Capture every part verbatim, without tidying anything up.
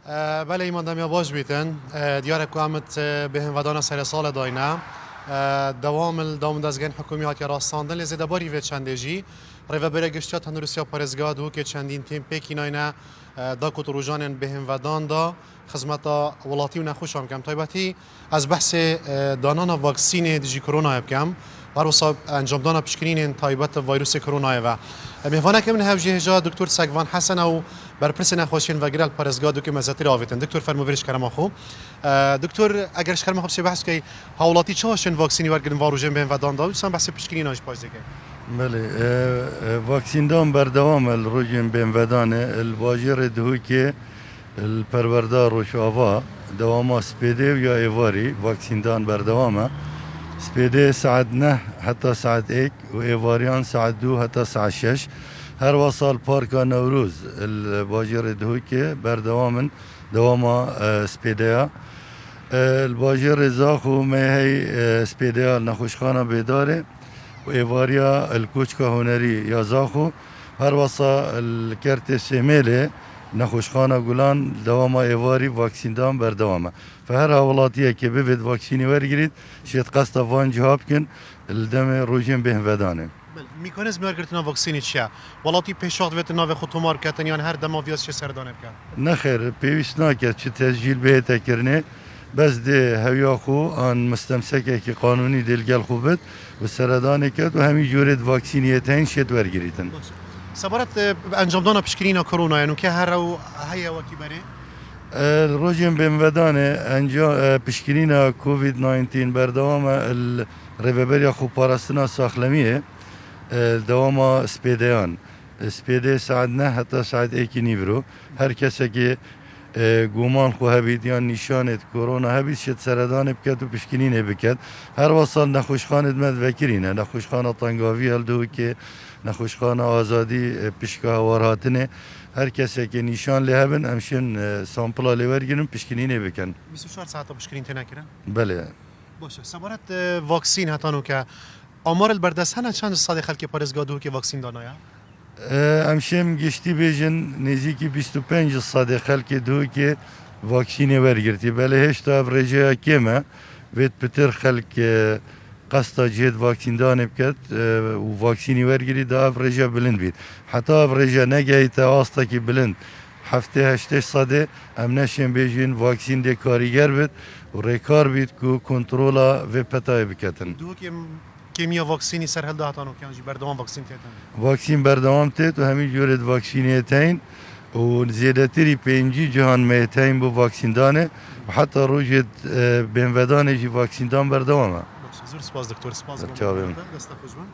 E, belê, îman demiya baş bîtin. E, diyar e ku em it, e, bêhnvedana serê salê dayne. E, dewam li dewam dezgehên hikûmî hatiye rastandin, lê zêdebarî vê çendê jî Rêveberiya Giştiya Tenduristiya Parêzgeha Duhokê çendîn têm pêkî nayne, e, da ku di rojanên bêhnvedan de xizmeta welatî û nexweşan bikin. Taybetî ez behsê, e, danana vaksînê dijî koronayê bikim. Her wisa encamdana pişkinînên taybet bi vayrûsê koronayê ve. E, mêvaneke min hev jî hêja Doktor Sekvan Hesen ew berpirsê nexweşiyên vegire li parêzgeha Duhokê me zêtir avêtin. Doktor, fermo vêrê ji kerema xwe. E, Doktor, eger ji kerema xwe biçê behs bikey, hawlatî çawa şên vaksînî wergirin van rojên bêhnvedan de, dîsan behsê pişkinînan jî paş dike. Belê, e, e, vaksîndan berdewam e li rojên bêhnvedanê, li bajêrê Duhokê, li perwerda Rojava, dewama spêdê û ya êvarî vaksîndan berdewam e. Spêdê saet neh heta saet êk û êvariyan saet du heta saet şeş. Her wesa li Parka Newroz, li bajêrê Duhokê berdewam in. Dewama, e, spêdeya. E, li bajêrê Zaxo me hey, e, spêdeya li nexweşxana Bêdarê û êvariya li Koçka Hunerî ya Zaxo. Her wesa li Kertê Sêmêlê nexweşxana Gulan dewama êvarî vaksîndan berdewam e. Fe her hawlatiyekê bivêt vaksînê wergirît, şêt qesta van ciha bikin li demê rojên bêhnvedanê. Belê, mekanîzma wergirtina vaksînê çi ye? Welatî pêşax divêt navê xwe tomar biketin yan her dema viya dişê serdanê bike? Nexêr, pêwîst nake çi tescîl bihête kirinê. Bes dê hewiya xwe an mistemsekekî qanûnî dê li gel xwe bit û seredanê ket û hemî cûrê di vaksîniyê tên şêt wergirîtin. Baş. Sebaret, e, encamdana pişkinîna koronayê nûke here û heye wekî berê? E, li rojên bêhnvedanê enca-, e, pişkinîna Covid nineteen berdewam e, li Rêveberiya Xweparastina Saxlemiyê, e, dewama spêdeyan. E, spêdê saet neh heta saet êkî nîvro. Her kesekê, e, guman xwe hebît yan nîşanêt korona hebît, şêt seredanê biket û pişkinînê biket. Her wesa li nexweşxanêt me divekirîne. Nexweşxana Tengaviya li Duhokê, Nexweşxana Azadî, e, pişka hewarhatinê. Her kesekê nîşan lê hebin, em şên, e, sampila lê wergirin, pişkinînê bikin. Bîst û çar saeta pişkinîn têne kirin? Belê. Baş e. Sebaret, e, vaksîn heta nûke, amar li berdest hene çend ji sedê xelkê parêzgeha Duhokê vaksîn danaye? E, em şêm giştî bêjin, nêzîkî bîst û pênc ji sedê xelkê Duhokê vaksînê wergirtî. Belê hêşta ev rêjeya kêm e. Vêt pitir xelk, e, qesta cihê di vaksîndanê biket, e, û vaksînî wergirî da ev rêje bilind bît. Heta ev rêje negehîte astekî bilind, heftê heştê sedê, em neşên bêjin vaksîn dê karîger bit û rêkar bît ku kontrola vê petayê biketin. Duhokê kêmiya vaksînî ser hilda heta nûke yan jî berdewam vaksîn têtin? Vaksîn berdewam têt û hemî cûrê di vaksînê tên û zêdetirî pêncî cihan me tên bo vaksîndanê û heta rojê, e, bêhnvedanê jî vaksîndan berdewam e. Baş, zor spas doktor, spas. Çavên. Desta xweş bin.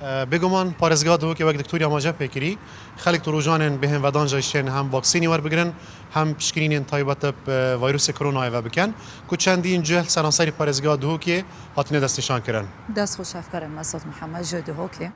E, bêguman parêzgeha Duhokê wek doktorî amaje pê kirî, xelk di rojanên bêhnvedan jî şên hem vaksînî werbigirin, hem pişkinînên taybet bi vayrûsê koronayê ve bikin, ku çendîn cih li seranserî parêzgeha Duhokê hatine destnîşan kirin. Dest xweş, hevkarê Mesut Mihemed ji Duhokê.